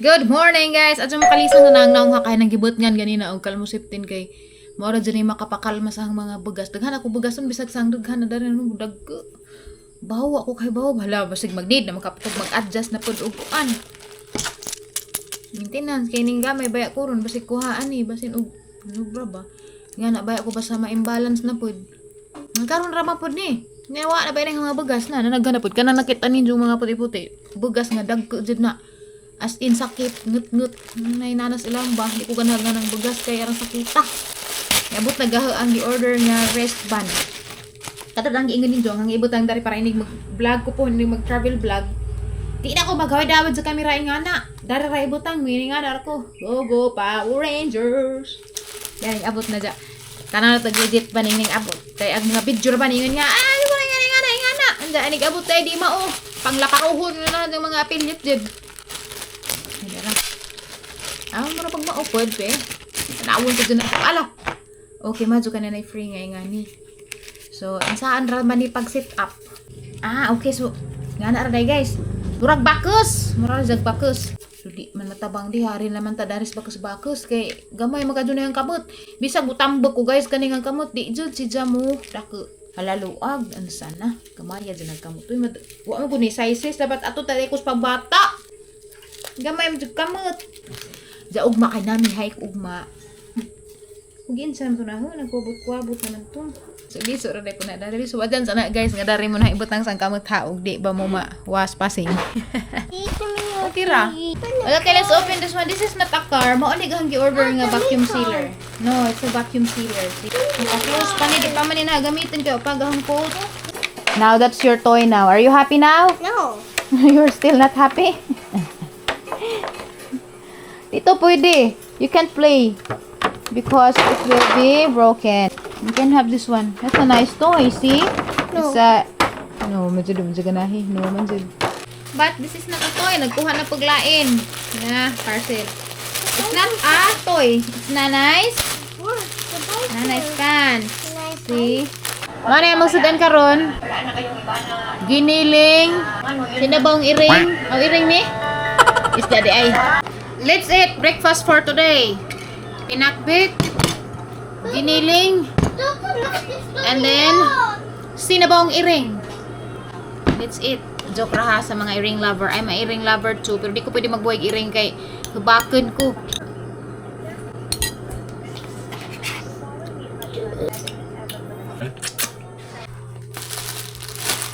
Good morning, guys! At makalisang na nang naong kay nang gibutngan ganina og kalmusiptin kay mao ra jud ni makapakalma sa ang mga bugas. Daghan ako bugason bisag sang daghan na dali no dagko. Bawo ako kay bawo, hala, basig mag-need na makapatog mag-adjust na pud og kuan. Maintenance kay ning gamay baya ko ron basig kuhaan ni basin og nubra ba. Nga na baya ko basta ma-imbalance na pud. Ang karon ra man pud ni. Nga wa na ba ning mga bugas na nanaghan na pud kana nakita ninyo mga puti-puti. Bugas nga dagko jud na. As in sakit, ngut-ngut, nainanas ilang ba, di ko ganahan ng bugas kay arang sakita. Niabot na gaho ang gi-order nga wristband. Katad ang giingon ninyo, ang ibutang dari para inig mag-vlog ko po, inig mag-travel vlog. Di na ako maghawid-awid sa kamera nga na. Dari ra ibutang, meaning nga na ko. Go, go, Power Rangers! Yan, abot na dya. Tanan na tag-edit ba ning abot. Kay ang mga video ra ba ningon nga, ay, wala nga nga na, nga na. Anda, anig abot tayo, di mao. Panglakaruhon na na ng mga affiliate dyan. Hindi ra. Ah, mura pag mao, pwede. Tanawon ko dyan na. Ala! Okay, madyo ka na na free nga nga ni. So, ang saan ra man ni pag set up? Ah, okay. So, nga na ra day, guys. Murag bakus! Murag jag bakus. So, di man matabang di. Hari naman ta daris bakus-bakus. Kay gamay magkadyo na yung kamot. Bisag butambok ko, guys, kaning ang kamot. Di jud si Jamu. Dako. Halaluag. Ano sana? Gamay dyan ang kamot. Uy, wa mo guni sizes. Dapat ato talikos pagbata. Gamay mo jud kamot. Ja ugma kay nami hay ugma. Ug insa man to na ho, nagkubot-kuabot naman to. So liso ra day po na dali so wadan sana, guys, nga dari mo na ibutang sang kamot ha ug di ba mo ma was passing. Okay ra. Okay, let's open this one. This is not a car. Mao ni gahang gi-order nga vacuum sealer. No, it's a vacuum sealer. Naka-close pa ni, di pa man ni na gamitin kayo pag gahang coat. Now that's your toy now. Are you happy now? No. You're still not happy? Dito pwede. You can't play because it will be broken. You can have this one. That's a nice toy, see? No. It's a. No, medyo medyo ganahi. No, medyo. But this is not a toy. Nagkuha na paglain. Na, parcel. It's not a toy. It's not nice. What? The Na nice pan. Nice. See? Ano yung magsudan karon? Giniling. Sinabong iring. Ang iring ni? Isda di ay. Let's eat breakfast for today. Pinakbit. Giniling. And then, sinabong iring. Let's eat. Joke ra ha sa mga iring lover. I'm a iring lover too. Pero di ko pwede magbuhay iring kay hubakan ko.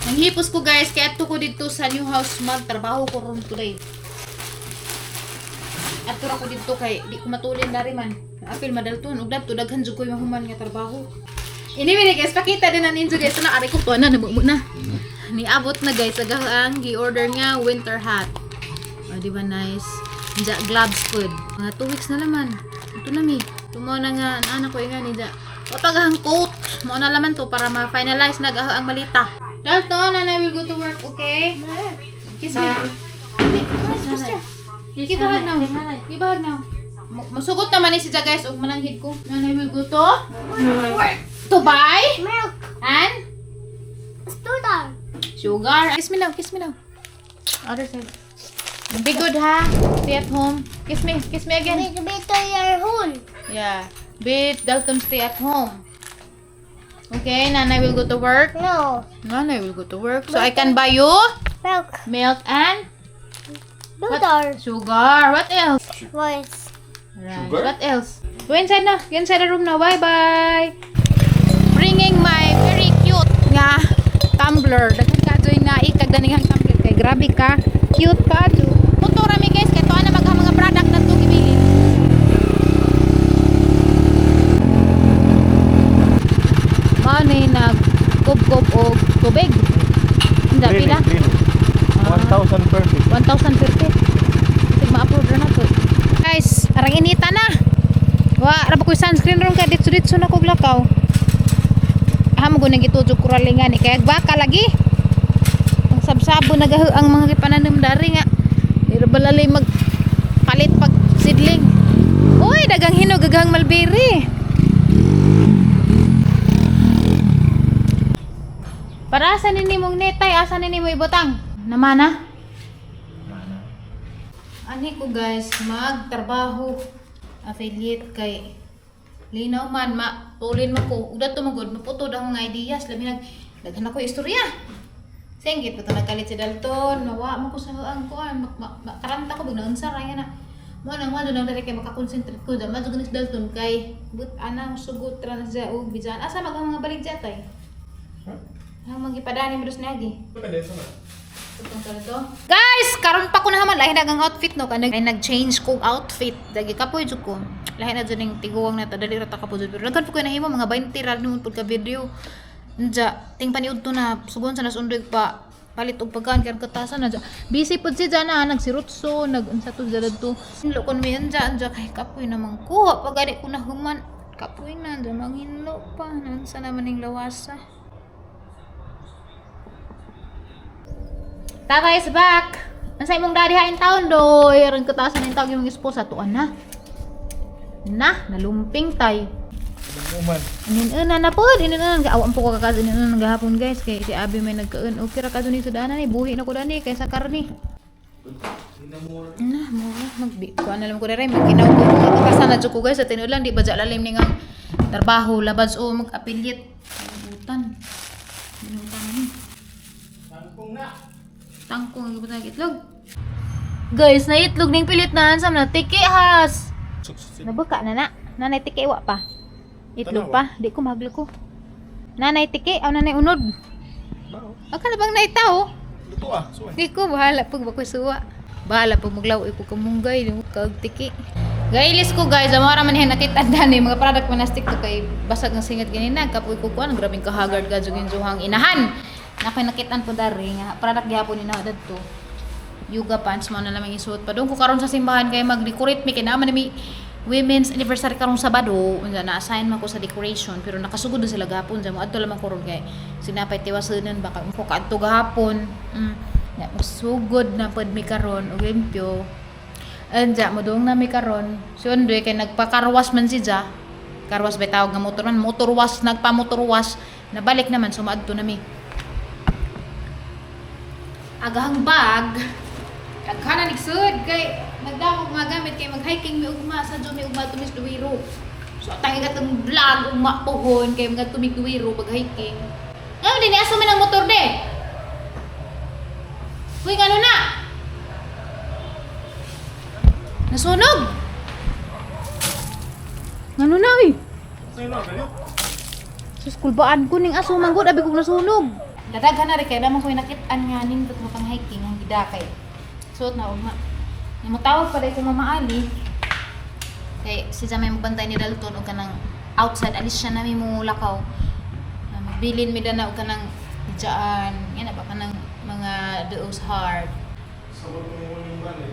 Nanghipos ko, guys, kaya ato ko dito sa new house magtrabaho ko ron today. Ato ra ko dito kay di ko matulin dari man. Apil madalton ug dadto daghan jud koy mahuman nga trabaho. Ini mi guys, pakita din na ninyo, guys, na ari ko to na namumo na. Niabot na, guys, ang gi-order nga winter hat. O, di ba nice? Nja, gloves food. Mga 2 weeks na naman. Ito na mi. Tumo na nga, anak ko nga ni ja. Kapag ang coat, mo na laman to para ma-finalize na ang malita. Dalton, Nanay will go to work, okay? Kiss me. Give a hug now. Give a hug now. Masugot naman ni si Ja, guys, ug mananghid ko. Nanay will go to Work. to buy Milk. and Sugar. Sugar. Kiss me now. Kiss me now. Other side. Be good, ha? Stay at home. Kiss me. Kiss me again. Bit bit to your hole. Yeah. Bit Dalton stay at home. Okay, Nanay will go to work. No. Nanay will go to work. So I can buy you Milk. Milk and Sugar. Sugar. What else? Rice. Right. Sugar? What else? Go inside na. Go inside the room now. Bye-bye. Bringing my very cute nga tumbler. Daghan ka joy na ikag daninghang tumbler kay grabe ka. Cute ka do. Punto rami, guys, kay tuwa na mag mga product na to gibili. Mao ni nagkub-kub og tubig. Hindi pila? Cleaning. 1,000 perfect. 1,050. Sig ma-approve ra na to. Guys, arang inita na. Wa, ra ba ko'y sunscreen ron kay ditso-ditso na kog lakaw. Ah, mo gunang gitudjog kuralingan ni kay baka lagi. Ang sabsabo nagahu ang mga gipananom dari nga. Dira balali mag palit pag sidling. Uy, dagang hinog dagang mulberry. Para asa nini mong netay, asa nini mo ibutang? Namana? Ani ko guys, magtrabaho affiliate kay linaw man ma tulin mo ko udat to magud maputod ang mga ideas labi nag daghan ako istorya. Senggit ko to nagkalit si Dalton, nawa mo ko sa ang kuan, makaranta ko bigla unsa ra na. Mo nang walo nang dali kay makakonsentrate ko da madto si Dalton kay but anang sugot ra na siya og bijan. Asa mag ang mga balik tay? Ang magipadani mo dos nagi. Guys, karon pa ko na haman lahi na ang outfit no kanang ay nag-change kog outfit. Dagi kapoy jud ko. Lahi na jud ning tiguang na ta dali ra ta kapoy jud. Pero daghan po ko nahimo mga 20 ra nuon pud ka video. Nja, ting paniud to na sugon sa nasundoy pa palit og pagkaan karon katasan na dya. Busy pud si Jana nagsirutso, nag unsa to dya to. Hinlo kon mi anja anja kay kapoy naman ko. Pag gani ko na human kapoy na dya manghinlo pa nansa naman ning lawasa. Tatay is back! Nasa imong daddy ha in town doy. Aron katasan na yung tawag yung esposa tuan na. Na, nalumping tay. Uman. Inin na pod, inin awan po ko kakas inin gahapon guys kay si Abi may nagkaon. Okay ra kadto ni sudanan ni buhi na ko dani kay sa karni. Na, mo magbi ko na lang ko dere magkinaw ko katasan na jud ko guys sa tinuod lang di ba dya lalim ni nga trabaho labas o mag-affiliate. Butan. Binutan ni. Tangkong na. Tangkong ang gibutang itlog. Guys, na itlog ning pilit na ansam na tiki has. Nabuka na na. Nanay tiki wa pa. Itlog pa, di ko mahaglo ko. Nanay tiki, aw nanay unod. Bao. Ako na bang naitaw? Luto ah. Suway. Di ko bahala pag bako suwa. Bahala pag maglaw ko kamunggay, di mo kag tiki. Gailis ko guys, amo ra man hin nakita dani mga product man to kay basag ang singat ganina kapoy ko kuan grabing kahagard ka jugin juhang inahan. Nakoy nakitaan po dari nga product gihapon ni na dadto. Yoga pants mo na lamang isuot pa doon ko karon sa simbahan kay mag-decorate mi kay naa man mi women's anniversary karong Sabado unsa na assign man ko sa decoration pero nakasugod na sila gahapon sa mo adto lamang ko ron kay sinapay tiwasanan baka mo kaadto gahapon. Ya, sugod na pod mi karon og limpyo. Anja mo doong na mi karon. Si Ondoy kay nagpakarwas man si Ja. Karwas ba tawag nga motor man? Motor wash, nagpa-motor wash. Nabalik naman sumaadto na mi. Agahang bag. Daghan na nigsud kay nagdako mga gamit kay mag-hiking mi ugma sa mi ugma tumis duwiro. So tangi katong vlog ugma pohon kay mga tumigduwiro pag hiking. Ngano din asa man ang motor de? Uy, ngano na? Nasunog! Ngano na uy? Sa'yo na, ganyan. Sus, kulbaan ko ning aso manggod abi kong nasunog. Dadaghan na rin kay naman ko nakit-an nga nindot mo pang hiking ang gidakay. Suot na ugma. Ni motawag pa ko Mama Ali. Kay si Jamay magbantay ni Dalton og kanang outside alis siya nami mo lakaw. Ah, magbilin mi dana og kanang diyaan, yan na ba kanang mga those hard. Sabot mo yung balik.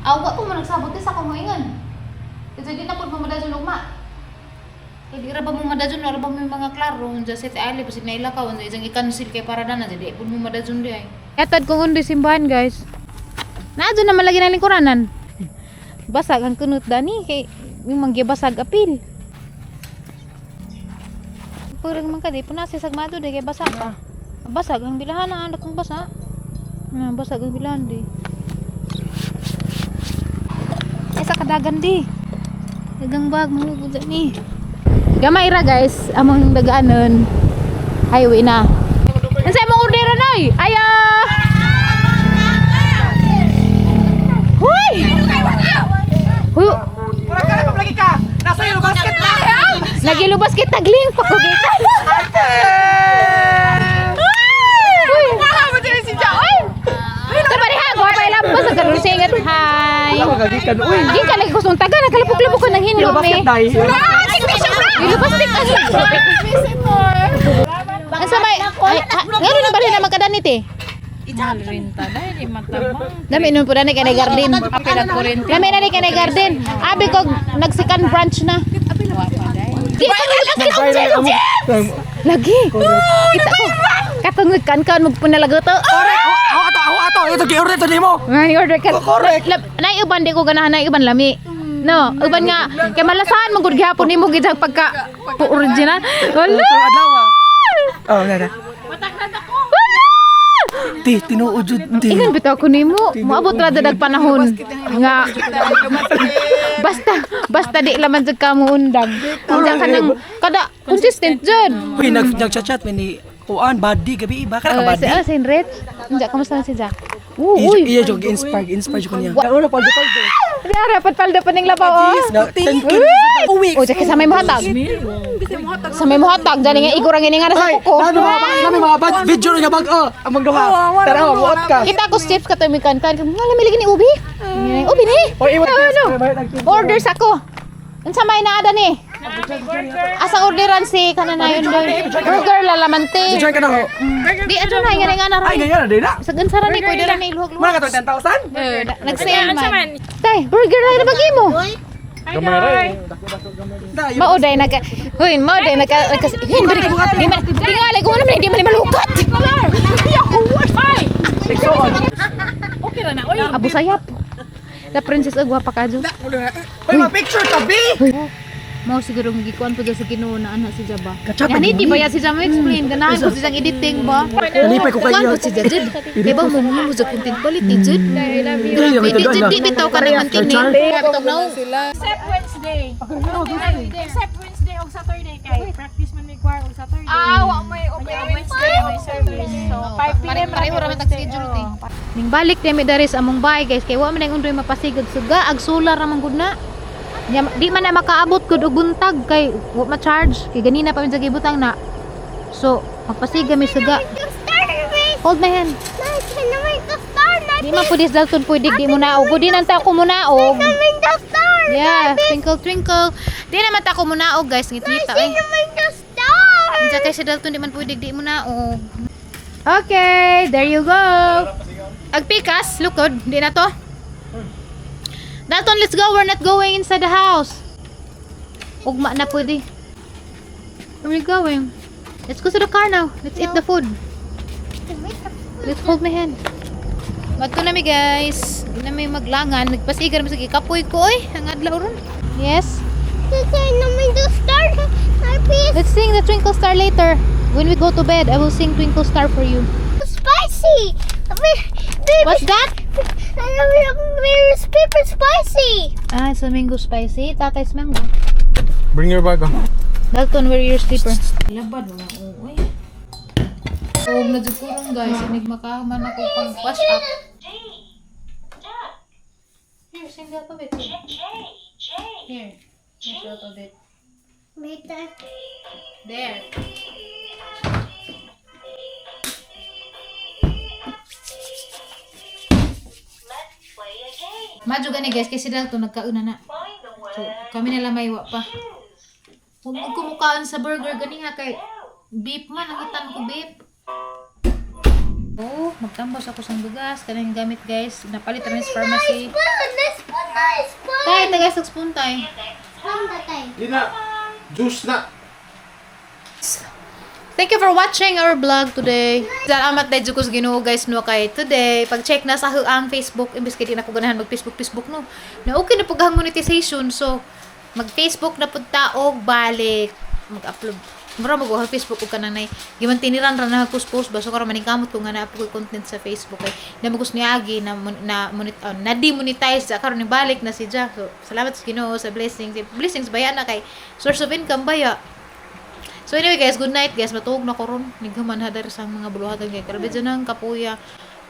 Awa ko mo nagsabot sa akong moingon. Kasi di na po mo madadyon ugma. Kay di ra ba mo madadyon, ra ba mo yung mga klaro unsa sa Ali basig naila ka unsa isang i-cancel kay para na di pud mo madadyon di ay. Yatad kong undoy simbahan guys. Naadyo naman lagi na lingkuranan. Basag ang kunot dani kay yung manggibasag apil. Purang man ka di punasi sagmado di kay basa pa. Basag ang bilahan na anak kong basa. Na basag ang bilahan di. Ay sa kadagan di. Dagang bag mahugod ni. Gamay ra guys, among dagaanon. Highway na. Unsa imong order noy? Aya. Huy! Huy! Mura ka na lagi ka! Nasa iyo basket na! Nagilubas kita tagling pa ko gikan. Uy! Mo din si Jaoy! Ito ba ha? Guwapa ilampas ang karon singat. Hi. Gikan uy! Gikan lagi ko taga nakalupok-lupok ko ng hinlo me. Day. Gilubas tik ano. Ang sa may ay, ah, ngano na ba rin na magkadanit eh? Dami nun po dani kay garden. Dami na ni kay garden. Abi ko nagsikan branch na. Di pa Nag-viral ang... Lagi. Kita ko. Katungod kan kan magpunalago to. Correct! Ako ato, ako ato! Ito gi-order to nimo! Nga order ka. Correct. Nay uban di ko ganahan nay uban lami. No, uban nga kay malasahan man gud gihapon nimo gid sa pagka po original. Wala. Ito adlaw ah. Oh, na na. Wala. Ti, tinuod jud ti. Ingon bitaw ko nimo, moabot ra dag panahon nga basta basta di laman jud ka mo undang. Unsa ka nang kada consistent jud. Uy, nag-chat mi ni kuan body gabi iba ka Oh, ka si body. oh, si Rich. Unsa kamusta na si Jack? Uy, uy. Iya jog inspire jud ko niya. Una paldo paldo. Di ara paldo pa ning labaw oh. Weeks. Oh, Jack sa may muhatag. Sa may muhatag dani nga igurang ini nga nasa kuko. Nami mga bad video nga bag oh, ang magduha. Tara, muot ka. Kita ko chips ka tumikan kan. Nga lami lagi ni ubi. Ubi ni. Oy, iwat Ano? Orders ako. Unsa may naada ni? Asa orderan si kananayon doon? Burger lalamante. Join ka na ho. Di ano na nga nga na Ay, ganyan na din na. Sa gansara ni pwede ra ni luhog-luhog. Muna ka to 10,000? Eh, nag-sale man. Tay, burger na bagi mo. Gamay ra eh. Mao day nag Hoy, mao day nag hin bari di man tingali ko naman hindi man ni malukat. Abu sayap. La princess agwa pa kadyo. Uy, ma-picture ka, B! Mao siguro gikuan po sa Ginoo na ana si Jaba. Kachapa, Yani di ba ya si Jaba explain ganahan ko siyang editing ba. Nalipay ko Kuan kayo. po si Jad. Kay ba mo mo sa content quality jud. Di di di bitaw ka naman tini. Bitaw na. Except Wednesday. Except Wednesday og Saturday kay practice man may choir og Saturday. Ah, wa may Kaya Wednesday may service. So 5 PM Pareho ra man tag schedule ti. Ning balik ni mi dari sa among bahay guys kay wa man ang undoy mapasigag suga ag solar ra man gud na. Nya, di man na makaabot gud og buntag kay wa ma-charge kay ganina pa man sa gibutang na. So, magpasiga mi suga. Hold my hand. Di man pwede sa Dalton pwede di mo naog. Di nang ta ko munaog. Yeah, twinkle twinkle. Di naman ta ko munaog guys, ngit-ngita eh. Unsa kay si Dalton di man pwede di mo naog. Okay, there you go. Agpikas, lukod, di na to. Dalton, let's go. We're not going inside the house. Ugma na pwede. Where we going? Let's go to the car now. Let's eat the food. Let's hold my hand. Madto na mi guys. Di na mi maglangan. Nagpasigar mi sa gikapoy ko oy. Ang adlaw ron. Yes. Let's sing the Twinkle Star later. When we go to bed, I will sing Twinkle Star for you. Spicy! What's that? Paper spicy! Ah, it's a mango spicy. Tatay's mango. Bring your bag ah. Dalton, wear your slipper. Labad mo uy. Og na jud ko ron, guys, inig makahuman ako pang wash up. Here, sing the alphabet. Here, sing the alphabet. There. Madyo gani guys, kasi Dalton nagkauna na. So, kami nila may wa pa. Huwag mo kumukaan sa burger gani nga kay beef man, nakitan ko beef. Oh, magtambos ako sa bugas. Kanang gamit guys. Napalit namin sa pharmacy. Tay, tagay sa spoon tay. Di na. Juice na. Thank you for watching our vlog today. Salamat dahil ko sa Ginoo guys no kay today. Pag-check na sa ang Facebook imbes kay di na ko ganahan mag Facebook Facebook no. Na okay na pug ang monetization so mag Facebook na pud ta og balik mag-upload. Mura mag Facebook og kanang nay gimantiniran ra na post post ba so karon maningkamot ko nga naa po ko'y content sa Facebook kay na magus niagi na na monet, na demonetize sa karon ni balik na si Ja. So salamat sa Ginoo sa blessings. Blessings baya na kay source of income baya. So anyway guys, good night guys. Matuog na ko ron. Nighuman hadar sa mga buluhatan kay grabe dyan ang kapuya.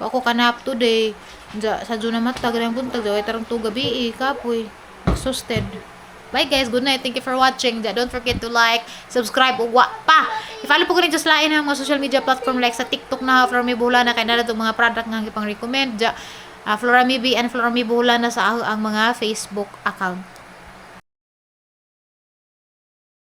Wa ako kanap today. Dya, sa dyan na mata, ganang buntag. Dya, tarong gabi eh, kapoy. Exhausted. Bye guys, good night. Thank you for watching. Dya, don't forget to like, subscribe, ug wa pa. I-follow po ko rin sa lain ang mga social media platform like sa TikTok na Flora May Buhula na kay nala itong mga product nga ipang recommend. Dya, Flora May B and Flora May Buhula na sa ang mga Facebook account.